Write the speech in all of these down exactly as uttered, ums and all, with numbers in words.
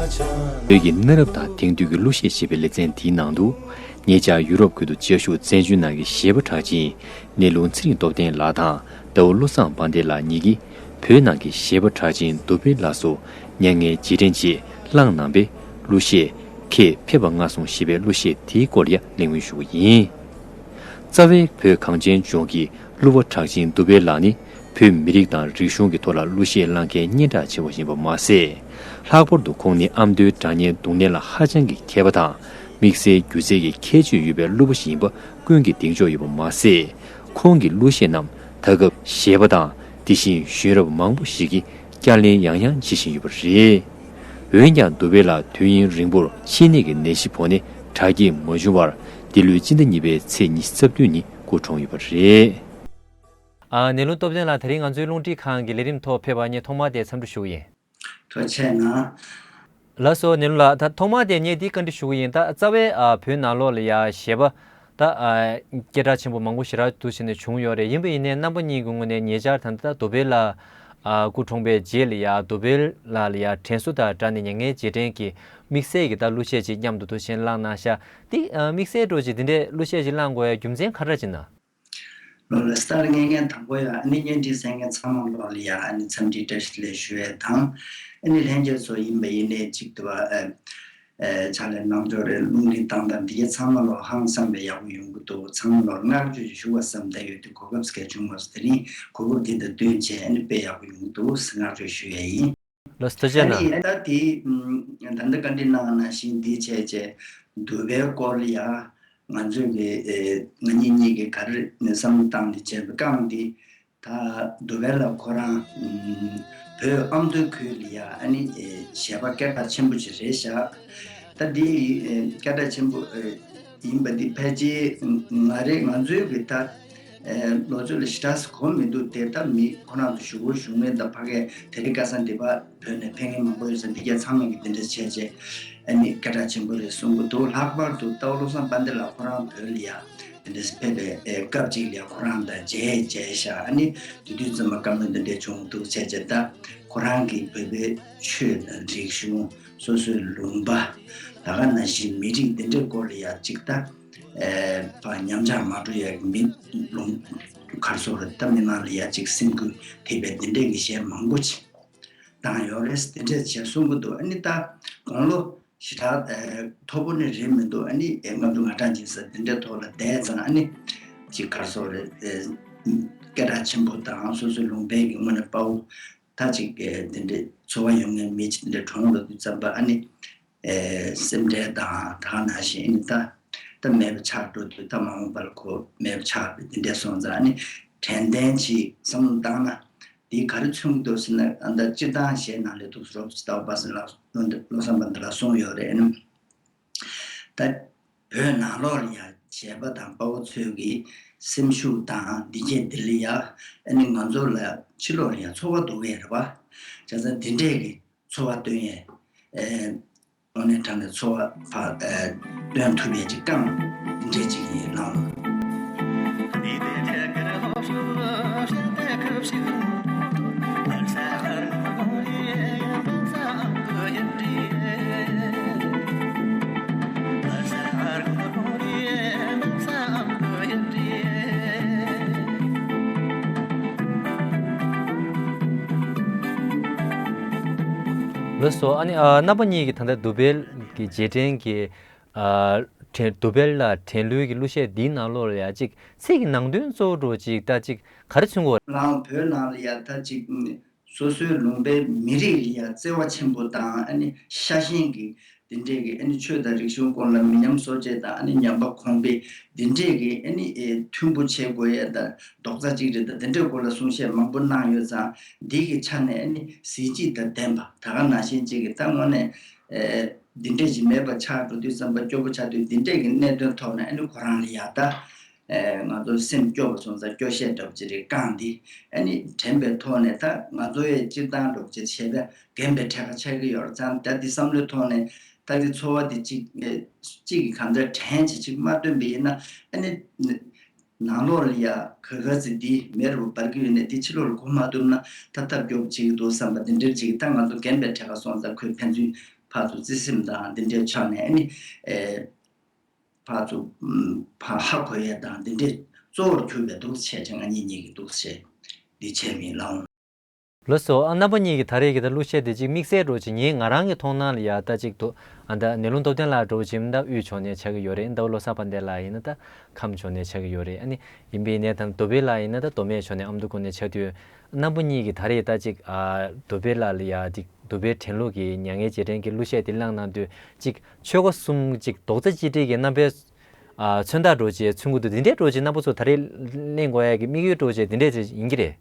བོད་ཀྱི་གནའ་རབས་དང་དེང་དུས་ཀྱི་གླུ་གཞས་ཞེས་པའི་ལེ་ཚན་འདིའི་ནང་དུ། ཉེ་ཆར་ཡུ་རོབ་ཁུལ་དུ་བཅའ་བཞུགས་བཙན་བྱོལ་ནང་གི་གཞས་པ་གྲགས་ཅན་ནེ་ལུང་ཚེ་རིང་སྟོབས་ལྡན་ལགས་དང་ཟླ་བ་བློ་བཟང་དཔལ་ལྡན་ལགས་གཉིས་ཀྱིས་བོད་ནང་གི་གཞས་པ་གྲགས་ཅན་རྡོ་སྦིར་ལགས་སུ་མྱ་ངན་རྗེས་དྲན་ཆེད་བླངས་གནང་པའི་གླུ་གཞས་ཁྱེད་ཕེབས་པ་མངའ་གསོལ་ཞེས་པའི་གླུ་གཞས་དེའི་སྐོར་ཡང་གླེང་མོལ་ཞུ་གི་ཡིན། རྩ་བའི་བོད་གངས་ཅན་ལྗོངས་ཀྱི་གླུ་བ་གྲགས་ཅན་རྡོ་སྦིར་ལགས་ནི་བོད་མི་རིགས་དང་རིག་གཞུང་གི་ཐོག་ལ་གླུ་གཞས་བླངས་མཁན་སྙན་གྲགས་ཆེ་བ་ཡིན་པ་མ་ཟད། ལྷག་པར་དུ་ཁོང་ནི་ཨ་མདོའི་སྒྲ་སྙན་རྡུང་ལེན་ལ་ཧ་ཅང་གི་མཁས་པ་དང་། དམིགས་བསལ་སྒྱུ་རྩལ་གྱི་ཁྱད་ཆོས་ཡོད་པའི་གླུ་བ་ཞིག་ཡིན་པ་ཀུན་གྱིས་གདེང་འཇོག་ཡོད་པ་མ་ཟད། ཁོང་གི་གླུ་གཞས་རྣམས་ད་སྐབས་གཞས་པ་དང་དེ་བཞིན་གཞོན་རབས་མང་པོ་ཞིག་གིས་བསྐྱར་ལེན་ཡང་ཡང་བྱེད་བཞིན་ཡོད་པ་རེད། འོན་ཀྱང་རྡོ་སྦིར་ལགས་དུས་ཡུན་རིང་པོར་མཆིན་ནད་ཀྱི་ནད་གཞི་ཕོག་ནས་དྲག་སྐྱེད་མ་བྱུང་བར་འདི་ལོའི་སྤྱི་ཟླ་གཉིས་པའི་ཚེས་ཉི་ཤུ་རྩ་བདུན་ཉིན་སྐུ་གྲོངས་ཡོད་པ་རེད། ཨ། ནེ་ལུང་སྟོབས་ལྡན་ལགས་དེ་རིང་ང་ཚོའི་རླུང་འཕྲིན་ཁང་གི་ལས་རིམ་ཐོག་ཕེབས་པར་ངས་ཐོག་མར་དེ་འཚམས་འདྲི་ཞུ་གི་ཡིན། ཐུགས་རྗེ་གནང་། ལགས་སོ། ནེ་ལུང་ལགས། ད་ཐོག་མར་དེ་ངས་འདི་བཀའ་འདྲི་ཞུ་གི་ཡིན། ད་རྩ་བའི་ཨ་བོད་ནང་ལོགས་ལ་ཡ་གཞས་པ་ད་ཨ་སྐད་གྲགས་ཆེན་པོ་མང་པོ་ཞེ་དྲག་འདུག་བྱས་ནས་བྱུང་ཡོད་རེད། ཡིན་པ་ཡིན་ནའི་རྣམ་པ་གཉིས་ཀྱི་ངོས་ནས་ཉེ་ཆར་ད་ལྟ་རྡོ་སྦིར་ལགས་ཨ་སྐུ་གྲོངས་པའི་རྗེས་ལ་ཡ་རྡོ་སྦིར་ལགས་ལ་ཡ་དྲན་གསོ་དང་སྦྲགས་ནས་མྱ་ངན་རྗེས་དྲན་གྱི་དམིགས་བསལ་གྱི་ད་གླུ་གཞས་ཅིག་མཉམ་དུ་འདུག་བྱས་ནས་བླངས་གནང་ཤག་འདི་ཨ་དམིགས་བསལ་འདྲ་ཅིག་འདི་འདྲའི་གླུ་གཞས་ཅིག་བླངས་དགོས་ཡ་རྒྱུ་མཚན་ག་རེ་ཅིག་ན། ལོ་ལ་སྟར་ངན་ངན་དང་པོ་ཡང་ཨ་ནི་བརྙན་འཕྲིན་གསན་མཁན་ཚང་མ་ལོག་ལ་ཡང་ཨ་ནི་འཚམས་འདྲི་བཀྲ་ཤིས་བདེ་ལེགས་ཞུ་ཡས་དང་། ཨ་ནི་ལྷན་རྒྱས་ཚོ་ཡིན་པ་ཡིན་ནའི་གཅིག་ཏུ་བ་ཨ་ཨ་ཕྱག་ལས་གནང་ཕྱོགས་རེད། རླུང་འཕྲིན་བཏང་སྟངས་འདི་གས་ཚང་མ་ལོག་ཧང་སངས་པའི་ཡག་པོ་ཡོང་གི་འདུག་ཚང་མ་ལོག་བསྔགས་བརྗོད་ཅིག་ཞུ་བ་བསམ་བསྡད་ཡོད་དུས་གོ་སྐབས་སྐད་བྱུང་བ་སོ། དེ་རིང་གོ་སྐབས་འདི་དང་བསྟུན་བྱས་ཨ་ནི་དཔེ་ཡག་པོ་ཡོང་གི་འདུག་བསྔགས་བརྗོད་ཞུ་ཡས་ཡིན། ལགས་སོ། ཐུགས་རྗེ་ཨ་གནང་། ནི་ད་དེ་ད་ལྟ་བཀའ་འདྲི་གནང་བ་ནང་བཞིན་འདི་བྱས་རྗེས་འདུག་པའི་སྐོར་ལ་ཡང་ང་ཚོས་ཀྱི་ཨེ་ང་གཉིས་གཉིས་ཀྱིས་ག་རེ་བསམ་བློ་བཏང་ནས་བྱས་པའི་རྐང་འདི་ད་འདུག་པའི་ལ་ཁོ་རང་ཨམ་བོད་ཨ་མདོའི་ཁུལ་ལ་ཡང་ཨ་ནི་ཨེ་གཞས་པ་སྐད་གྲགས་ཆེན་པོ་ཞིག་རེད་ཤག་ད་འདི་ཨེ་སྐད་གྲགས་ཆེན་པོ་ཨེ་ཡིན་པ་འདི་ཕལ་ཆེར་ང་རེ་ང་ཚོའི་གི་ད་ཨེ་ལོ་ཚོད་ལ་ཞེ་དྲག་གོ་མི་འདུག་དེ་ད་མི་ཁོ་རང་ཚོ་ཞུ་བོ་ཞུ་མེད་ད་ཕ་གའི་དེ་རིང་ཁ་སང་འདི་པ་བོད་ནས་ཕེབས་མཁན་མང་པོ་ཡོད་ས་འདི་གས་ཚང་མ་གི་འདི་འདྲ་བྱས་རྗེས་ཨ་ནི་སྐད་གྲགས་ཆེན་པོ་རེད་གསུང་གི་འདུག་ལྷག་པར་དུ་ལྟ་བ་བློ་བཟང་དཔལ་ལྡན་ལགས་ཁོ་རང་བོད་ལ་ཡ་འདི་འདྲ་ཕེབས་པའི་ཨེ་སྐབས་ཅིག་ལ་ཡ་ཁོ་རང་དང་མཇལ་མཇལ་ཤག་ཨ་ནི་དེ་དུས་ཙམ་པ་བཀའ་མོལ་འདི་འདྲ་བྱུང་འདུག་བྱས་རྗེས་ད་ཁོ་རང་གི་བོད་པའི་ཆོས་དང་རིག་གཞུང་སོ་སོའི་ལུང་པ་ད་ག་ནང་བཞིན་མི་རིགས་འདི་འདྲའི་སྐོར་ལ་ཡ་ཅིག་ད་ཨེ་ཕ་ཉམས་ཆག་མ་འགྲོ་ཡ་གི་མི་ལུང་གར་སོགས་རེད་ད་མི་མང་ལ་ཡ་ཅིག་སེམས་འགུལ་ཐེབས་པའི་འདི་འདྲའི་གི་གཞས་མང་པོ་ཅིག་བཏང་ཡོད་རེད། དེ་འདྲས་བྱས་གསུང་གི་འདུག་ཨ་ནི་ད་དགུང་ལོ་ཞེ་དྲག་ཨེ་མཐོ་པོ་ནི་རེད་མི་འདུག་ཨ་ནི་ཨེ་ལྔ་བཅུ་ང་གྲངས་ཅིག་ས་དེ་འདྲའི་ཐོག་ལ་བསྡད་ཙང་ཨ་ནི་ཅིག་གར་སོགས་རེད་ཨེ་སྐད་གྲགས་ཆེན་པོ་དང་སོ་སོའི་ལུང་པའི་གི་དངོས་གནས་དཔའ་བོ་ད་ཅིག་ཨེ་དེ་འདྲའི་ཚོར་བ་ཡོད་མཁན་མི་ཅིག་དེ་འདྲའི་གྲོངས་འགྲོ་དུས་ཙམ་པ་ཨ་ནི་ཨེ་སེམས་ཁྲལ་དང་ད་ག་ནང་བཞིན་ཨ་ནི་ད་ད་མེད་པ་ཆགས་འགྲོ་དུས་ད་མ་འོངས་པ་ལ་ཁོ་མེད་པ་ཆགས་པའི་དེ་འདྲའི་སོང་ཙང་ཨ་ནི་དྲན་རྟེན་ཅིག་བསམ་བློ་བཏང་ན། འདིས་ག་རེ་མཚོན་གྱི་འདུག་ཟེར་ན་ཨ་ད་སྤྱིར་བཏང་གཞས་ནང་ལས་ཐུགས་སུ་རོབ་ཙམ་ལྟ་བུ་པ་སེ་ལགས་བློ་བཟང་པ་འདི་ལ་གསུངས་ཡོད་རེད། ད་བོད་ནང་ལོགས་ལ་ཡང་གཞས་པ་དང་དཔའ་བོ་ཚོས་ཀྱི་སེམས་ཤུགས་དང་འདི་སྐད་འདི་ལ་ཡ་ཨ་ནི་ང་ཚོ་ལ་ཕྱི་ལོགས་ལ་ཡ་ཚོར་བ་འདུག་གས་རེད་བ། བྱས་ཙང་འདི་འདྲས་ཀྱི་ཚོར་བ་སྟོན་ཡས་ཨེ། དངོས་གནས་དྲང་གནས་ཚོར་བ་ཕར་ཨེ་སྟོན་ཐུབ་ཡས་ཅིག་རྐང་འདྲས་ཅིག་ཡིན་ལགས། ལགས་སོ། ཨ་ནི་ཨ་རྣམ་པ་གཉིས་ཀྱིས་ད་ལྟ་རྡོ་སྦིར་གྱི་རྗེས་དྲན་གྱི་ཨ་དྲན་རྡོ་སྦིར་ལ་དྲན་གླུའི་གི་གླུ་གཞས་འདིའི་ནང་ལོགས་ལ་ཡ་གཅིག་ཚིག་གི་ནང་དོན་གཙོ་བོ་འདྲ་གཅིག་ད་གཅིག་ག་རེ་མཚོན་གྱི་ཡོད་རེད། ལའང་བོད་ནང་ལ་ཡ་ད་གཅིག་སོ་སོའི་ལུང་པའི་མི་རིགས་ལ་ཡ་བརྩེ་བ་ཆེན་པོ་དང་ཨ་ནི་ཤ་ཞེན་གྱི་འདི་འདྲས་ཀྱི་ཨ་ནི་ཆོས་དང་རིག་གཞུང་སྐོར་ལ་མི་ཉམས་གསོ་བྱེད་དང་ཨ་ནི་ཉམས་པ་གོང་འཕེལ་འདི་འདྲས་ཀྱི་ཨ་ནི་ཨེ་མཐུན་པོ་བྱེད་དགོས་ཡ་དང་རྡོག་རྩ་གཅིག་སྒྲིལ་དང་འདི་འདྲའི་སྐོར་ལ་གསུང་བཤད་མང་པོ་གནང་ཡོད་ཙང་འདི་གི་ཆ་ནས་ཨ་ནི་གཟི་བརྗིད་དང་ལྡན་པ་ད་ག་ནང་བཞིན་གཅིག་གི་ད་དངོས་གནས་ཨེ་འདི་འདྲས་ཅིག་མེད་པ་ཆགས་འགྲོ་དུས་བསམ་པ་སྐྱོ་པོ་ཆགས་དུས་འདི་འདྲས་ཀྱི་གནད་དོན་ཐོག་ནས་ཨ་ནི་ཁོ་རང་ལ་ཡ་ད། ཨེ་ང་ཚོ་སེམས་སྐྱོ་བ་སོང་ཙང་སྐྱོ་བཤད་འདྲ་པོ་ཅིག་རེད། རྐང་འདི་ཨ་ནི་དྲན་པའི་ཐོག་ནས་ད་ང་ཚོ་ཡི་སྤྱིར་བཏང་འདྲ་པོ་ཅིག་བྱས་པས་རྒན་པའི་གྲས་ཁ་ཆགས་ཀྱི་ཡོད་རེད་ཙང་ད་འདི་བསམ་བློའི་ཐོག་ནས་ད་འདི་ཚོར་བ་འདི་གཅིག་ཨེ་གཅིག་གིས་གང་འདྲ་དྲན་བྱེད་ཅིག་མ་སྟོན་པ་ཡིན་ན་ཨ་ནི་ནང་ལོགས་ལ་ཡ་ག་ག་ཚོད་འདི་མེ་རུ་འབར་གྱི་ཡོད་ནས་འདི་ཕྱི་ལོགས་ལ་གོ་མ་ཐུབ་ན་ད་ཐབས་སྐྱོ་པོ་བྱེད་ཀྱི་འདུག་བསམ་པ་འདི་འདྲ་ཅིག་ད་ང་ཚོ་རྒན་པའི་གྲས་ཁ་སོང་ཙང་ཁོས་ཕན་ཚུན་ ཕར་ཚུར་བརྩེ་སེམས་དང་འདི་འདྲའི་ཆ་ནས་ཨ་ནི་ཨེ་ཕར་ཚུར་ཕར་ཧ་གོ་ཡས་དང་འདི་འདྲའི་གཙོ་བོར་གྱུར་པའི་འདུག་བྱས་ཀྱང་ང་གཉིས་གཉིས་ཀྱི་འདུག་བྱས་འདི་བྱས་མིན་ལའང་། ལགས་སོ། ཨ་རྣམ་པ་གཉིས་ཀྱི་ད་རེས་ཀྱི་ད་གླུ་གཞས་དེ་ཅིག་དམིགས་བསལ་འདྲ་ཅིག་ངས་ང་རང་གི་མཐོང་སྣང་ལ་ཡ་ད་ཅིག་ཏུ་ཨ་ད་ནེ་ལུང་སྟོབས་ལྡན་ལགས་འདྲ་ཅིག་ད་དབུས་ཕྱོགས་ནས་ཆགས་ཀྱི་ཡོད་རེད། ད་བློ་བཟང་དཔལ་ལྡན་ལགས་ཡིན་ན་ད་ཁམས་ཕྱོགས་ནས་ཆགས་ཀྱི་ཡོད་རེད། ཨ་ནི་ཡིན་པའི་ནས་ད་རྡོ་སྦིས་ལགས་ཡིན་ན་ད་མདོ་སྨད་ཕྱོགས་ནས་ཨ་མདོ་ཀུན་ནས་ཆགས་དུས་རྣམ་པ་གཉིས་ཀྱི་ད་རེས་ད་ཅིག་ཨ་རྡོ་སྦིས་ལགས་ལ་ཡ་ཅིག་རྡོ་སྦིས་དྲན་གླུ་གི་མྱ་ངན་རྗེས་དྲན་གྱི་གླུ་གཞས་དེ་བླངས་གནང་དུས་ཅིག་ཆོལ་ཁ་གསུམ་ཅིག་རྡོག་རྩ་གཅིག་སྒྲིལ་གྱི་རྣམ་པའི་ཨ་མཚོན་རྟགས་འདྲ་ཅིག་མཚོན་གྱི་འདུག་དེ་འདྲའི་འདྲ་ཅིག་རྣམ་པ་ཚོ་ད་རེས་གླེང་དགོས་ཡ་གི་དམིགས་ཡུལ་འདྲ་ཅིག་དེ་འདྲས་ཅིག་ཡིན་གྱི་རེད།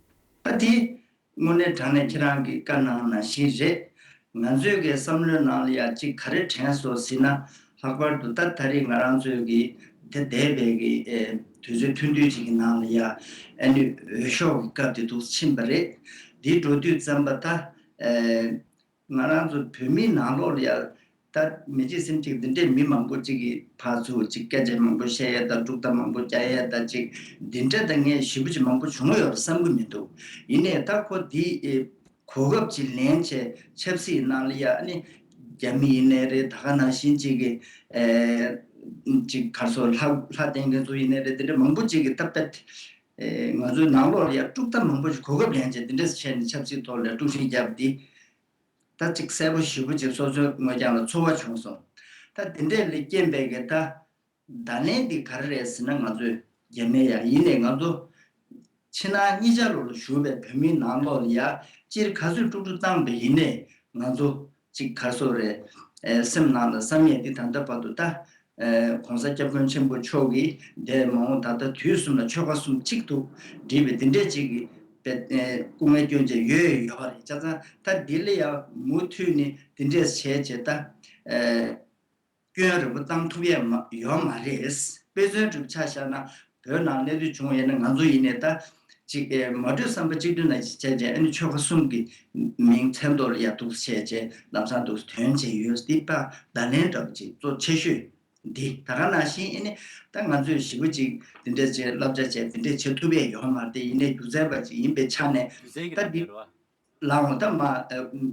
ད་དེ་དངོས་གནས་དྲང་གནས་ཁྱེད་རང་གིས་བཀའ་གནང་ནང་བཞིན་རེད། ང་ཚོའི་གི་བསམ་བློའི་ནང་ལ་ཡ་གཅིག་ག་རེ་དྲན་སོང་ཟེར་ན། ལྷག་པར་དུ་ད་ད་རེས་ང་རང་ཚོའི་གི་དེ་འདས་པའི་གི་ཨེ་དུས་ཚོད་ཐུང་ཐུང་ཅིག་གི་ནང་ལ་ཡ་ཨ་ནི་འོས་ཤོག་གི་སྐབས་དེ་འདུག་ཕྱིན་པ་རེད། འདི་འགྲོ་དུས་ཙམ་པ་ད་ཨེ་ང་རང་ཚོ་བོད་མིའི་ནང་ལོགས་ལ་ཡ་ད་མི་གཅིག་སེམས་གཅིག་འདི་འདྲའི་མི་མང་པོ་གཅིག་གིས་ཕར་ཚུར་གཅིག་སྐད་ཆ་མང་པོ་བཤད་ཡས་དང་དཀྲུག་གཏམ་མང་པོ་རྒྱག་ཡས་དང་གཅིག་འདི་འདྲ་ད་ངས་ཞེ་པོ་ཅིག་མང་པོ་བྱུང་ཡོད་རེད་བསམ་གྱི་མི་འདུག་ཡིན་ནའི་ད་ཁོ་འདི་ཨེ་གོ་སྐབས་ཅིག་ལེན་བྱས་ཆབ་སྲིད་ནང་ལ་ཡ་ཨ་ནི་རྒྱ་མི་ཡིན་ནའི་རེད། ད་ག་ནང་བཞིན་གཅིག་གི་ཨེ་གཅིག་ག་རེ་ཟེར་ལྷ་ལྷ་བསྟེན་མཁན་ཚོ་ཡིན་ནའི་རེད། འདི་འདྲ་མང་པོ་གཅིག་གིས་ད་ལྟ་ཨེ་ང་ཚོའི་ནང་ལོགས་ལ་ཡ་དཀྲུག་གཏམ་མང་པོ་ཞིག་གོ་སྐབས་ལེན་བྱས་འདི་འདྲ་བྱས་ནས་ཆབ་སྲིད་ཐོག་ལ་དཀྲུག་ཤིང་བརྒྱབ་འདི། ད་ཅིག་གསལ་པོ་ཞེ་པོ་ཅིག་སོ་སོའི་ངོས་རྒྱང་ལ་ཚོར་བ་བྱུང་སོང་། ད་དེ་འདྲས་ལས་རྐྱེན་པས་གི་ད་བརྡ་ལན་འདི་ག་རེ་རེད་ཟེར་ན། ང་ཚོས་རྒྱ་མི་ཡ་ཡིན་ནས་ང་ཚོ་ཕྱི་ནང་གཉིས་ཆ་ལོ་ལ་བཞུགས་པའི་བོད་མིའི་ནང་ལོགས་ལ་ཡ་སྤྱིར་ག་ཚོད་དཀྲུག་དཀྲུག་བཏང་པ་ཡིན་ནས་ང་ཚོ་ཅིག་ག་རེ་ཟེར་རེད། ཨེ་སེམས་ནང་ལ་བསམ་ཡས་འདི་ད་ལྟ་བར་དུ་ད་ཨེ་༸གོང་ས་༸སྐྱབས་མགོན་ཆེན་པོ་མཆོག་གིས་འདས་མ་འོངས་ད་ལྟ་དུས་གསུམ་ལ་ཆོལ་ཁ་གསུམ་གཅིག་ཏུ་སྒྲིལ་བའི་འདི་འདྲས་ཅིག་གི་པའི་ཨེ་སྐུ་ངལ་སྐྱོན་བྱས་ཡོད་ཡོད་རེད། བྱས་ཙང་ད་འདི་ལ་ཡང་མུ་མཐུད་ནས་འདི་འདྲས་བྱས་བྱས་ད་ཨེ་སྐྱོན་རིང་པོ་བཏང་ཐུབ་ཡས་མ་ཡོད་མ་རེད། དཔེ་མཚོན་གྲུབ་ཆ་བཞག་ན་བོད་ནང་གནས་སྡོད་བྱུང་ཡོད་ན་ང་ཚོ་ཡིན་ནའི་ད་ཅིག་ཨེ་མ་གྲོས་བསམ་པ་གཅིག་མཐུན་ནང་བྱས་བྱས་ཨ་ནི་ཆོལ་ཁ་གསུམ་གྱི་མིང་མཚན་ཐོག་ལ་ཡ་འདུག་བྱས་བྱས་ལམ་སང་འདུག་ཐོན་བྱས་ཡོད། འདི་ད་བརྡ་ལན་འདྲ་པོ་ཅིག་གཙོ་ཆེ་ཤོས་འདི་ད་ག་ནང་བཞིན་ཨ་ནི་ད་ང་ཚོས་ཞེ་པོ་ཅིག་འདི་འདྲས་བྱས་བསླབ་བྱ་བྱས་འདི་འདྲས་བྱེད་ཐུབ་ཡས་ཡོད་མ་རེད། དེ་ཡིན་ནའི་སྒྱུ་རྩལ་པ་ཅིག་ཡིན་པའི་ཆ་ནས་ད་འདི་ལའང་ད་མ་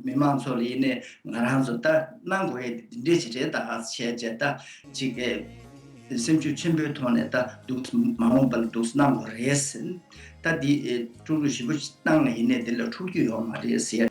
མི་མང་ཚོ་ལ་ཡིན་ནའི་ང་རང་ཚོ་ད་གནང་དགོས་ཡས་འདི་འདྲས་ཅིག་རེད། ད་ག་བྱས་བྱས་ད་ཅིག་ཨེ་སེམས་ཤུགས་ཆེན་པོའི་ཐོག་ནས་ད་འདུག་མ་འོངས་པ་ལ་འདུག་གནང་དགོས་རེད་ཟེར། ད་འདི་ཨེ་ཀྲུང་ལུགས་ཞིབ་པོ་ཞིག་བཏང་ཡིན་ནའི་འདི་ལ་འཁྲུག་རྒྱུ་ཡོད་མ་རེད་ཟེར།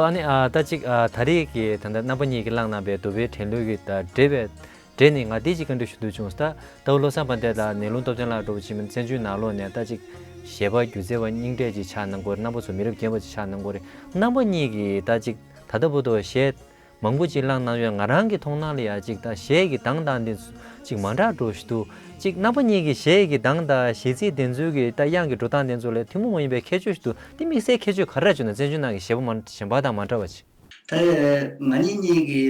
ཨ་ནི་ཨ་ད་ཅིག་ཨ་ད་རེས་ཀྱི་ད་ལྟ་རྣམ་པ་གཉིས་ཀྱིས་བླངས་གནང་པའི་རྡོ་སྦིས་དྲན་གླུ་གི་ད་འབྲེལ་བའི་འབྲེལ་ནས་ང་འདི་ཅིག་བཀའ་འདྲི་ཞུ་འདོད་བྱུང་། ད་ལྟ་བུ་བློ་བཟང་དཔལ་ལྡན་དང་ནེ་ལུང་སྟོབས་ལྡན་ལགས་འདྲ་པོ་ཅིག་མིན་བཙན་བྱོལ་ནང་ལོགས་ནས་ད་ཅིག་གཞས་པ་སྒྱུ་རྩལ་བ་རྙིང་གྲས་ཅིག་ཆགས་གནང་གི་ཡོད་རེད། རྣམ་པ་ཚོ་མི་རབས་རྒན་པ་ཅིག་ཆགས་གནང་གི་ཡོད་རེད། རྣམ་པ་གཉིས་ཀྱིས་ད་ཅིག་ད་ལྟ་བར་དུ་གཞས་མང་པོ་ཅིག་བླངས་གནང་ཡོད། ང་རང་གི་མཐོང་སྣང་ལ་ཡ་ཅིག་ད་གཞས་ཀྱི་གདངས་དང་འདི་ཅིག་མ་འདྲ་འགྲོ་ཞིག་འདུག་ཅིག་རྣམ་པ་གཉིས་ཀྱི་གཞས་ཀྱི་གདངས་དང་གཞས་ཚིག་དེ་ཚོའི་གི་ད་དབྱངས་ཀྱི་འགྲོ་སྟངས་དེ་ཚོ་ལ་ཐུན་མོང་མ་ཡིན་པའི་ཁྱད་ཆོས་ཤིག་འདུག་དེ་དམིགས་བསལ་ཁྱད་ཆོས་ག་རེ་ར་བྱུང་ན་བཙན་བྱོལ་ནང་གི་གཞས་པ་མ་གཞན་པ་དང་མ་འདྲ་བ་ཅིག་ད་ང་གཉིས་གཉིས་ཀྱི་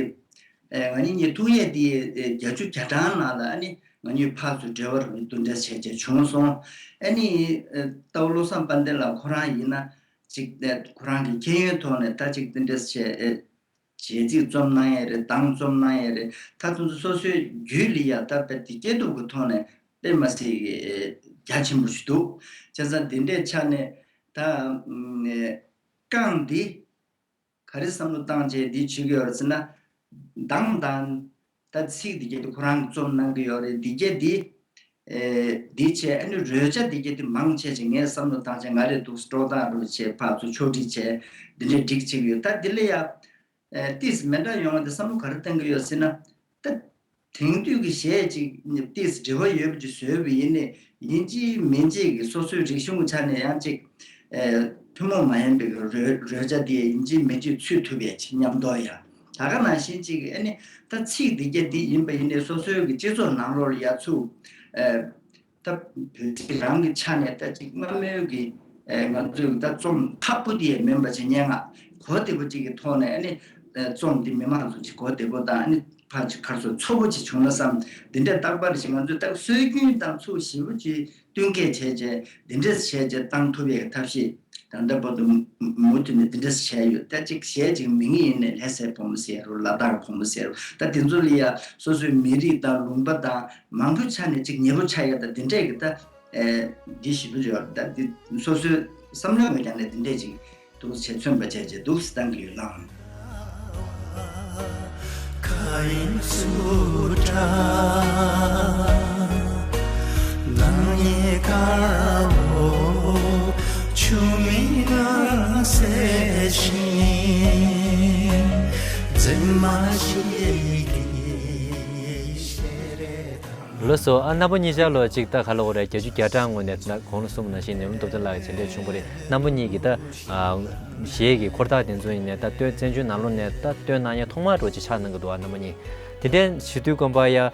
ཨེ་ང་གཉིས་གཉིས་ཐུག་ཡས་དེ་ཨེ་བརྒྱད་ཅུ་གྱ་གྲངས་ནང་ལ་ཨ་ནི་ང་གཉིས་ཕར་ཚུར་འབྲེལ་བ་རུ་འདི་འདྲ་བྱས་བྱས་བྱུང་སོང་། ཨ་ནི་ཨེ་རྟ་བོ་བློ་བཟང་དཔལ་ལྡན་ལགས་ཁོ་རང་ཡིན་ན་ཅིག་ཨེ་ཁོ་རང་གི་མཁྱེན་ཡོན་ཐོག་ནས་ད་ཅིག་འདི་འདྲ་བྱས་ཨེ་གཞས་ཚིག་རྩོམ་གནང་ཡས་རེད། གདངས་རྩོམ་གནང་ཡས་རེད། ད་དེ་ཚོ་སོ་སོའི་རྒྱུད་ལ་ཡ་ད་དཔེ་དེ་སྐྱེས་སྟོབས་ཀྱི་ཐོག་ནས་དཔེ་མ་སྲིད་ཀྱི་རྒྱ་ཆེན་པོ་ཞིག་འདུག་བྱས་ཙང་དེ་འདྲའི་ཆ་ནས་ད་ཨ་རྐང་འདི་ག་རེ་བསམ་བློ་བཏང་བྱས་འདི་བྱེད་ཀྱི་ཡོད་རེད་ཟེར་ན། གདངས་དང་ད་ཚིག་འདི་གྱད་དེ་ཁོ་རང་གིས་རྩོམ་གནང་གི་ཡོད་རེད། འདི་གྱད་དེ་ཨེ་འདི་བྱས་ཨ་ནི་རོལ་ཆ་འདི་གྱད་དེ་མང་ཆེ་ཆེ་ངས་བསམ་བློ་བཏང་བྱས་ང་རེ་འདུག་སྤྲོ་སྟངས་རུ་བྱས་ཕར་ཚུར་ཕྱོགས་སྒྲིག་བྱས་འདི་འདྲས་སྒྲིག་བྱེད་ཀྱི་ཡོད། ད་འདི་ལ་ཡ། ཨེ་ཏིས་མི་འདྲ་ཡོང་བ་དེ་བསམ་བློ་ག་རེ་གཏོང་གི་ཡོད་ཟེར་ན། ད་དེང་དུས་ཀྱི་གཞས་ཅིག་ཏིས་འབྲེལ་བ་ཡོད་པ་ཅིག་བཟོས་པ་ཡིན་ནའི་ཡིན་གཅིག་མིན་གཅིག་གི་སོ་སོའི་རིག་གཞུང་གི་ཆ་ནས་ཡང་ཅིག་ཨེ་ཐུན་མོང་མ་ཡིན་པའི་རོལ་རོལ་ཆ་དེ་ཡིན་གཅིག་མིན་གཅིག་ཚུད་ཐུབ་ཡས་ཅིག་མཉམ་དུ་ཡ། ད་ག་ནང་བཞིན་ཅིག་ཨ་ནི་ད་ཚིག་འདི་གྱད་འདི་ཡིན་པ་ཡིན་ནའི་སོ་སོའི་གི་སྤྱི་ཚོགས་ནང་ལོགས་ལ་ཡ་ཚུད་ཨེ། ད་བོད་རིགས་རང་གི་ཆ་ནས་ད་ཅིག་སྔ་མོའི་གི་ ཨེ་ང་ཚོས་ད་རྩོམ་ཁག་པོ་དེ་མིན་པ་ཅིག་སྙན་ངག་གོ་བདེ་པོ་ཅིག་གི་ཐོག་ནས་ཨ་ནི་ཨེ་རྩོམ་འདི་མི་མང་ཚོ་ཅིག་གོ་བདེ་པོ་དང་ཨ་ནི་ཕར་ཅིག་ག་རེ་ཟེར་ཚོ་པོ་ཅིག་བྱུང་ན་བསམ། འདི་འདྲའི་རྟག་པར་ཞིག་ང་ཚོས་ད་སྲོལ་རྒྱུན་དང་ཚུལ་ཞིབ་པོ་ཅིག་བསྟུན་མཁས་བྱས་རྗེས་འདི་འདྲས་བྱས་རྗེས་བཏང་ཐུབ་པའི་ཐབས་ཤེས་ད་ལྟ་བར་དུ་མུ་མཐུད་ནས་འདི་འདྲས་བྱས་ཡོད། ད་ཅིག་གཞས་ཅིག་མིང་ཡིན་ནས་ལྷ་སའི་བུ་མོ་ཟེར་རོ། ལ་དྭགས་བུ་མོ་ཟེར་རོ། ད་དེ་ཚོ་ལ་ཡ་སོ་སོའི་མི་རིགས་དང་ལུང་པ་དང་མང་པོའི་ཆ་ནས་ཅིག་ཉེ་པོ་ཆགས་ཡ་ད་འདི་འདྲས་ཀྱི་ད་ཨེ་འདི་ཞིབ་པོ་ཡོད། ད་འདི་སོ་སོའི་བསམ་བློའི་ངོས་ཀྱང་ནས་འདི་འདྲས་ཅིག་འདུག་བྱས་མཚོན་པ་བྱས་རྗེས་འདུག་སེ་བཏང་གི་ཡོད་ལགས། ལགས་སོ། ཨ་རྣམ་པ་གཉིས་ཆར་ལོ་གཅིག་ད་ག་ལ་འོ་རེད། བརྒྱད་ཅུ་གྱ་གྲངས་ངོས་ནས་ད་གོང་ལ་གསུངས་པ་ནང་བཞིན་ནེའུ་ལུང་སྟོབས་ལྡན་ལགས་ཀྱི་བྱས་འབྲས་བྱུང་བ་རེད། རྣམ་པ་གཉིས་ཀྱིས་ད་ཨ་གཞས་ཀྱི་འཁོར་ཐག་དེ་ཚོ་ཡིན་ནའི་ད་སྟོད་བཙན་བྱོལ་ནང་ལོགས་ནས་ད་སྟོད་གནང་མཁན་ཐོག་མ་འདྲ་བོ་ཅིག་ཆགས་གནང་གི་འདུག་ཨ་རྣམ་པ་གཉིས། དེ་འདྲའི་བྱེད་དུས་ཀོམ་པ་ཡ། ཨ་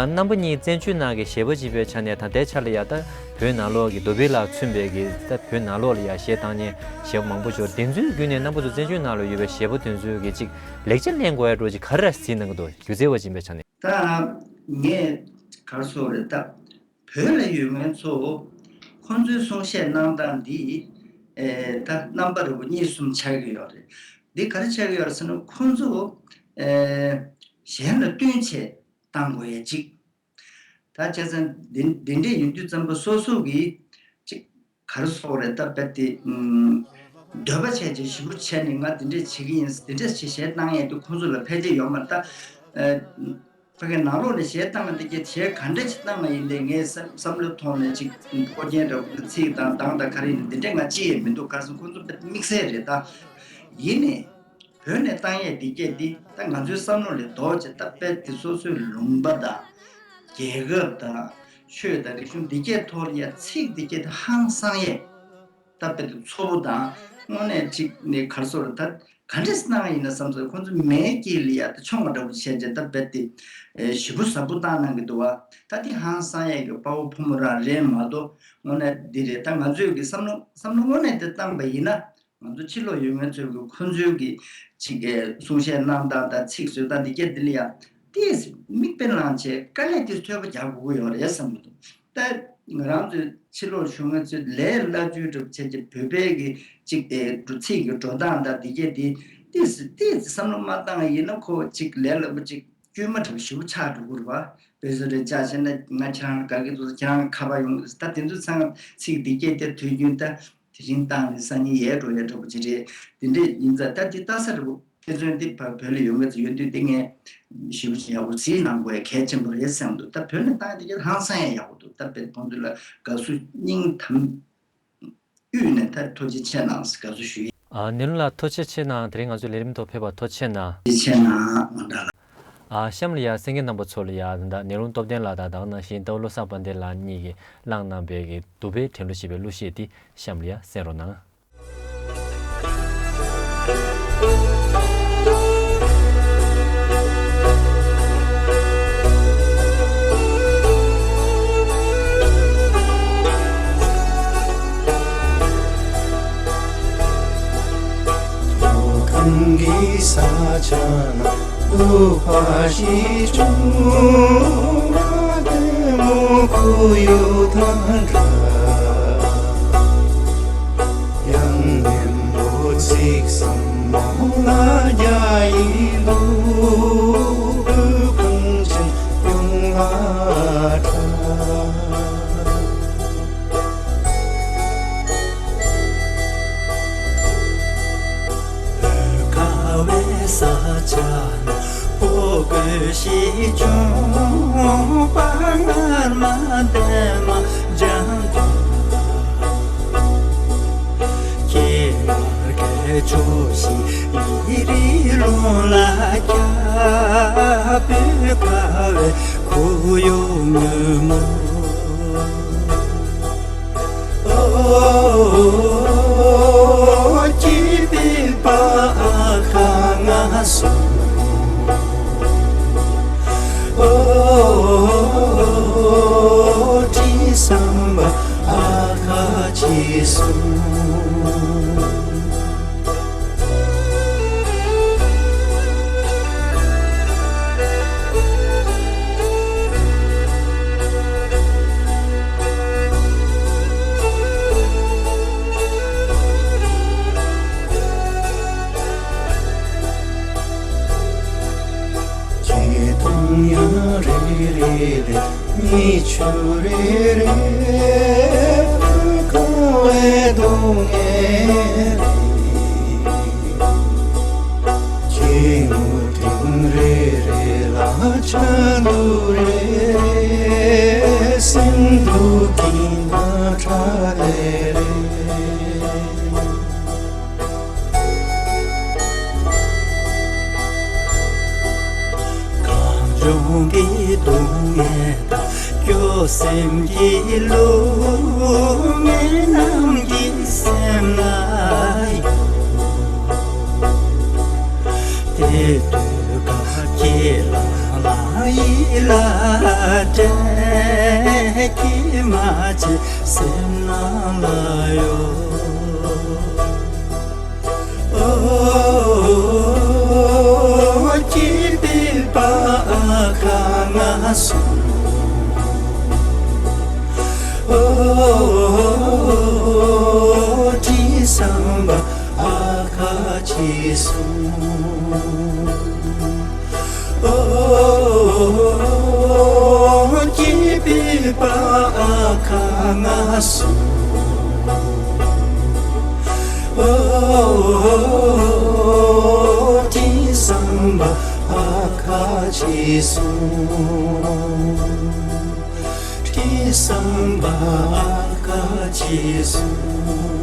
རྣམ་པ་གཉིས་བཙན་བྱོལ་ནང་གི་གཞས་པ་ཅིག་ཡིན་པའི་ཆ་ནས་ད་ལྟའི་ཆ་ལ་ཡ་ད་བོད་ནང་ལོགས་ཀྱི་རྡོ་སྦིས་ལགས་མཚོན་པའི་གི་ད་བོད་ནང་ལོགས་ལ་ཡ་གཞས་བཏང་མཁན་གཞས་པ་མང་པོ་ཅིག་ཡོད་རེད། དེ་ཚོའི་བརྒྱུད་ནས་རྣམ་པ་ཚོ་བཙན་བྱོལ་ནང་ལ་ཡོད་པའི་གཞས་པ་དེ་ཚོའི་གི་ཅིག་ལེགས་ཆ་ལེན་དགོས་ཡ་འདྲ་བོ་ཅིག་ག་རེ་གཟིགས་གནང་གི་འདུག་སྒྱུ་རྩལ་བ་ཅིག་ཡིན་པའི་ཆ་ནས། ད་ངས་ག་རེ་ཟེར་དགོས་རེད། ད་བོད་ལ་ཡོད་མཁན་ཚོ་ཁོང་ཚོའི་གསུང་བཤད་གནང་སྟངས་འདི་ཨེ་ད་རྣམ་པ་རེ་བོ་གཉིས་གསུམ་ཆགས་ཀྱི་ཡོད་རེད། འདི་ག་རེ་ཆགས་ཀྱི་ཡོད་རེད་ཟེར་ན་ཁོང་ཚོ་ཨེ་གཞན་ལ་བསྟུན་བྱས་བཏང་དགོས་ཡ་གཅིག། ད་བྱས་ཙང་འདི་འདི་འདྲས་ཡིན་དུས་ཙམ་པ་སོ་སོ་གིས་ཅིག་ག་རེ་ཟེར་དགོས་རེད། ད་རྦད་དེ་ཨུམ་འདོད་པ་བྱས་རྗེས་ཞིབ་པོ་བྱས་ནས་ང་འདི་འདྲས་བྱེད་ཀྱི་ཡིན། འདི་འདྲས་བྱེད་གཞས་བཏང་ཡས་དེ་ཁོང་ཚོ་ལ་ཕན་ཆེ་ཡོད་མ་རེད། ད་ཨ་ཕ་གི་ནང་ལོགས་ནས་གཞས་བཏང་བ་འདི་གས་གཞས་ག་འདྲས་ཅིག་བཏང་བ་ཡིན་ནའི་ངའི་བསམ་བསམ་བློའི་ཐོག་ནས་ཅིག་ཕོ་རྒྱན་འདྲ་བོ་ཚིག་དང་གདངས་དང་ག་རེ་ཡིན་ནའི་འདི་འདྲས་ང་ཅི་ཡས་མི་འདུག་ག་རེ་ཟེར་ན་ཁོང་ཚོ་དཔེ་དམིགས་བསལ་རེད། ད་ཡིན་ནའི་བོད་ནས་བཏང་ཡས་འདི་གས་འདི་ད་ང་ཚོའི་བསམ་བློ་ལས་ལྡོག་བྱས་ད་དཔེ་དེ་སོ་སོའི་ལུང་པ་དང་རྒྱལ་ཁབ་དང་ཆོས་དང་རིག་གཞུང་འདི་གས་ཐོག་ལ་ཡ་ཚིག་འདི་གས་འདི་ཧང་སང་ཡས། ད་དཔེ་དེ་ཚོ་བོ་དང་དངོས་གནས་གཅིག་ནས་ག་རེ་ཟེར་དགོས་རེད། ད་ག་འདྲས་གནང་ཡིན་ན་བསམ་ཚེ་ཁོང་ཚོ་མའི་དཀྱིལ་ལ་ཡ་ད་མཆོང་བ་འདྲ་བོ་བྱས་རྗེས་ད་དཔེ་དེ་ཨེ་ཞིབ་པོ་ཟབ་པོ་བཏང་གནང་གི་འདུག་བ། ད་དེ་ཧང་སང་ཡས་ཀྱི་དཔའ་བོ་ཕོ་མོ་རང་རེད་མ་གཏོགས་དངོས་གནས་འདི་རེད། ད་ང་ཚོས་ཀྱི་བསམ་བློ་བསམ་བློ་དངོས་གནས་དེ་བཏང་པ་ཡིན་ན་ང་ཚོ་ཕྱི་ལོགས་ཡོད་མཁན་ཚོས་ཀྱི་ཁོང་ཚོའི་གི་ཅིག་གི་གསུང་བཤད་གནང་སྟངས་དང་ཚིག་བཟོ་སྟངས་འདི་གས་འདི་ལ་ཡ་ཏིས་མིག་དཔེ་བླངས་བྱས་དཀའ་ལས་ཏིས་ཐོལ་པོ་རྒྱག་དགོས་ཀྱི་ཡོད་རེད་བསམ་གི་འདུག་ད་ང་རང་ཚོའི་ཕྱི་ལོགས་བཞུགས་མཁན་ཚོས་ལས་སླ་བཅོས་གྲུབ་བྱས་ཀྱི་བོད་པའི་གི་ཅིག་དེ་འགྲོ་ཚིག་གི་འགྲོ་སྟངས་དང་འདི་གས་དེ་ཏིས་ཏིས་བསམ་བློ་མ་བཏང་ཡིན་ན་ཁོ་ཅིག་ལས་སླ་པོ་ཅིག་དཀྱུས་མ་འདྲ་བོ་ཞེ་པོ་ཆགས་འགྲོ་གི་རེད་བ། དཔེ་བཟོ་འདྲ་ཅིག་བྱས་ན་ང་ཁྱེད་རང་དགའ་གི་འདུག་ཁྱེད་རང་ཁ་པར་ཡོང་གི་འདུག་ད་དེ་ཚོ་ཚང་ཚིག་འདི་གས་དེ་དུས་རྒྱུན་ད། དེ་རིང་བཏང་ནས་སང་ཉིན་ཡལ་འགྲོ་ཡས་འདྲ་པོ་ཅིག་རེད། དེ་འདྲས་ཡིན་ཙང་ད་འདི་ལྟ་ས་རེད་པོ་དཔེ་མཚོན་འདི་བ་བོད་ལ་ཡོད་མཁན་ཚོ་ཡོད་དུས་དེ་ངས་ཞིབ་པོ་ཅིག་ཡག་པོ་གཟིགས་གནང་དགོས་ཡ་གལ་ཆེན་པོ་རེད་བསམ་འདུག་ད་བོད་ནས་བཏང་ཡ་དེ་ག་ཧང་སང་ཡ་ཡག་པོ་འདུག་ད་དཔེ་ཁོང་ཚོ་ལ་དགའ་བསུ་སྙིང་དམ་དབུས་ནས་ད་ཐུགས་རྗེ་ཆེ་གནང་ཟེར་དགའ་བསུ་ཞུ་ཡ། ཨ་ནེ་ལུང་ལགས་ཐུགས་རྗེ་ཆེ་གནང་། དེ་རིང་ང་ཚོའི་ལས་རིམ་ཐོག་ཕེབས་པར་ཐུགས་རྗེ་ཆེ་གནང་། ཐུགས་རྗེ་ཆེ་གནང་། དངོས་འདྲ་ལ། ཨ་གཤམ་ལ་ཡ་གསན་མཁན་རྣམ་པ་ཚོ་ལ་ཡ་ད་ནེ་ལུང་སྟོབས་ལྡན་ལགས་དང་ད་ག་ནང་བཞིན་ཏའུ་བློ་བཟང་དཔལ་ལྡན་ལགས་གཉིས་ཀྱིས་བླངས་གནང་པའི་གི་དུ་བྷེ་དྲན་གླུ་ཞེས་པའི་གླུ་གཞས་འདི་གཤམ་ལ་ཡ་གསན་རོགས་གནང་། མཐོ་སྒང་གི་ས་ཆ་ན་ལུག་པ་ཞིག་བྱུང་བ་དེ་མོ་ཁུ་ཡུ་དང་འདྲ། ཡང་ནེམ་པོ་ཚིག་བསམ་མོ་ལ་རྒྱ་ཡི་ལུག་གུ་གངས་ཅན་ཡོང་ལ་གྲགས། བོད་ཁ་བའི་ས་ཆ་ན་ཕོ་རྒོད་ཞིག་བྱུང་བ་སྔར་མ་འདས་མ་འཇམ་དང་ཁྱེད་མར་གད་ཕྱོགས་ཤིག་ལི་རི་ལུང་ལ་ཁྱབ། བོད་ཁ་བའི་ཁུ་ཡུ་ངུ་མོ། ཨོ་ཀྱེ་བོད་པ་ཨ་ཁ་ང་སོང་། ཨོ་དྲི་ཟམ་པ་ཨ་ཁ་ཁྱེད་ གསུངས། ཆེ་མཐོང་ཡང་རེ་རེ་རེ། གཉིས་ཆུ་རེ་རེ། ཁོང་བའི་སྡུག་བསྔལ་རེ། ཆེ་ངུ་ཐེངས་རེ་རེ་ལ། ཆ་འདུ་རེ་རེ། སེམས་སྡུག་གིས་ན་ཁྲག་ལེ་རེ། གངས་ལྗོངས་ཀྱི་སྡུག་བསྔལ་དང་། སྐྱོ་སེམས་ཀྱི་རླུང་ངེད་རྣམས་ཀྱི་སེམས་ལ་ཡོད། དེ་དུས་ཀ་ཁྱེད་ལ་ལ་ཡིད་ལ་དྲན། ཁྱེད་མ་བརྗེད་སེམས་ནང་ལ་ཡོད། ཨོ། སྐྱིད་པའི་པ་ཨ་ཁ་ང་སོང་། ཨོ། དྲིན་བཟང་པ་ཨ་ཁ་ཅིག་སོང་། ཨོ། སྐྱིད་པའི་པ་ཨ་ཁ་ང་སོང་། ཨོ། དྲིན་བཟང་པ་ཨ་ཁ་ཅིག་སོང་། དྲིན་བཟང་པ་ཨ་ཁ་ཅིག་སོང་།